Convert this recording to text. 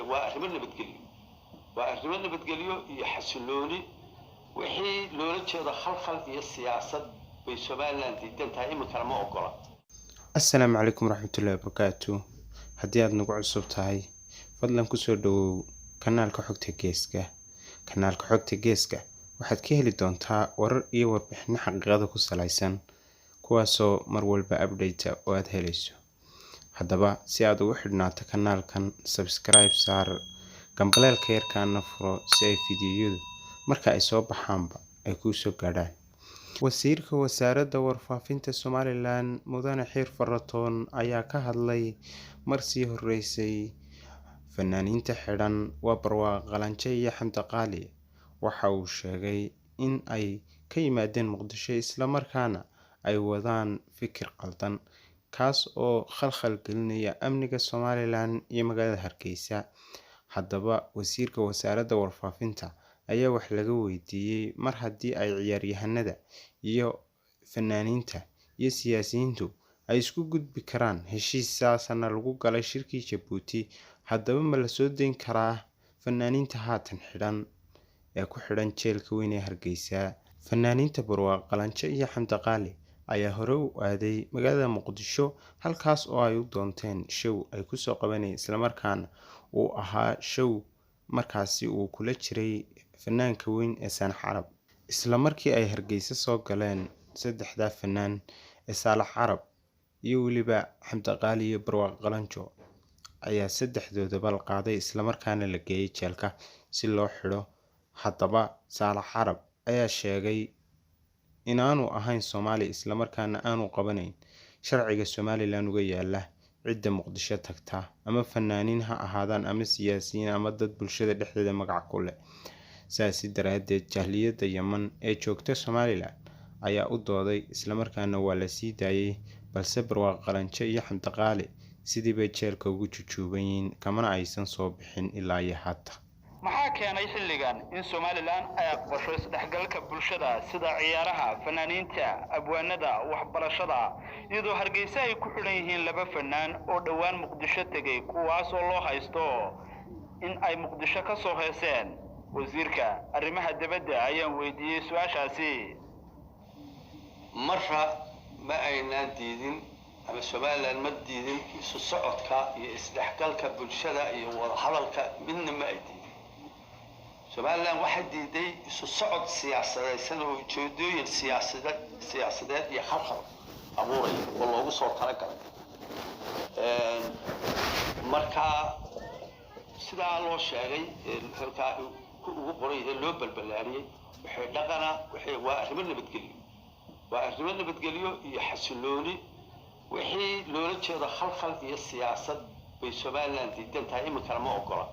Waa arrimo nabadgelyo, waa arrimo nabadgelyo iyo xasilooni. Wixii loola jeedo khalkhal iyo siyaasad bay Somaliland diidan tahay, iminkana ma ogola. Assalaamu calaykum waraxmatullaahi wabarakaatu. Haddii aad nagu cusub tahay, fadlan kusoo dhawow kanaalka Xogta Geeska. Kanaalka Xogta Geeska waxaad ka heli doontaa warar iyo warbixino xaqiiqada ku salaysan, kuwaasoo mar walba update oo aad helayso. Haddaba, si aad ugu xidhnaato kanaalkan, subscribe saar, gambaleelka yarkaana furo, si ay fiidiyowyadu marka ay soo baxaanba ay kuu soo gaadhaan. Wasiirka Wasaaradda Warfaafinta Somaliland, Mudane Xiir Faratoon, ayaa ka hadlay mar sii horeysay fanaaniinta xidhan, waa Barwaaqo Qalanjo iyo Xamdi Qaali. Waxa uu sheegay in ay ka yimaadeen Muqdisho, isla markaana ay wadaan fikir qaldan, kaas oo khalkhal gelinaya amniga Somaliland iyo magaalada Hargeysa. Haddaba, wasiirka wasaaradda warfaafinta ayaa wax laga weydiiyey mar haddii ay ciyaaryahanada iyo fanaaniinta iyo siyaasiyiintu ay isku gudbi karaan, heshiisaasna lagu galay shirkii Jabuuti, haddaba ma la soo dayn karaa fanaaniinta haatan xidhan ee ku xidhan jeelka weyn ee Hargeysa? Fanaaniinta Barwaaqo Qalanjo iyo Xamdi Qaali ayaa hore u aaday magaalada Muqdisho, halkaas oo ay u doonteen show ay kusoo qabanayeen, islamarkaana uu ahaa show markaasi uu kula jiray fanaanka weyn ee Saalax Carab. Isla markii ay Hargeysa soo galeen saddexdaa fanaan ee Saalax Carab iyo weliba Xamdi Qaali iyo Barwaaqo Qalanjo, ayaa saddexdoodaba la qaaday, islamarkaana la geeyay jeelka si loo xidho. Haddaba, Saalax Carab ayaa sheegay inaanu ahayn Soomaali, islamarkaana aanu qabanayn sharciga Somaliland uga yaala cidda Muqdisho tagta, ama fanaaniin ha ahaadaan ama siyaasiyiin ama dad bulshada dhexdeeda magac ku leh. Saasi daraaddeed, jaaliyadda Yemen ee joogta Somaliland ayaa u dooday, islamarkaana waa la sii daayay, balse Barwaaqo Qalanjo iyo Xamdi Qaali sidii bay jeelka ugu jujuuban yihiin, kamana aysan soo bixin ilaa iyo hadda. Maxaa keenay xilligan in Somaliland ay aqbasho isdhexgalka bulshada, sida ciyaaraha, fanaaniinta, abwaanada, waxbarashada, iyadoo Hargeysa ay ku xidhan yihiin laba fanaan oo dhowaan Muqdisho tegey, kuwaas oo loo haysto in ay Muqdisho ka soo heeseen? Wasiirka arrimaha dibadda ayaan weydiiyey su-aashaasi. Marra ma aynaan diidin ama Somaliland ma diidin isu socodka iyo isdhexgalka bulshada iyo wadahadalka, midna ma ay diidin. Somaliland waxay diiday isu socod siyaasadaysan oo ujeedooyin siyaasadeed iyo khalkhal abuuraya oo loogu soo talagalay. Marka sidaa loo sheegay, halkaa ugu qoran yahay, loo balbalaariyey, waxay dhaqana waxay waa arrimo nabadgelyo, waa arrimo nabadgelyo iyo xasilooni. Wixii loola jeedo khalkhal iyo siyaasad bay Somaliland diidan tahay, iminkana ma ogola.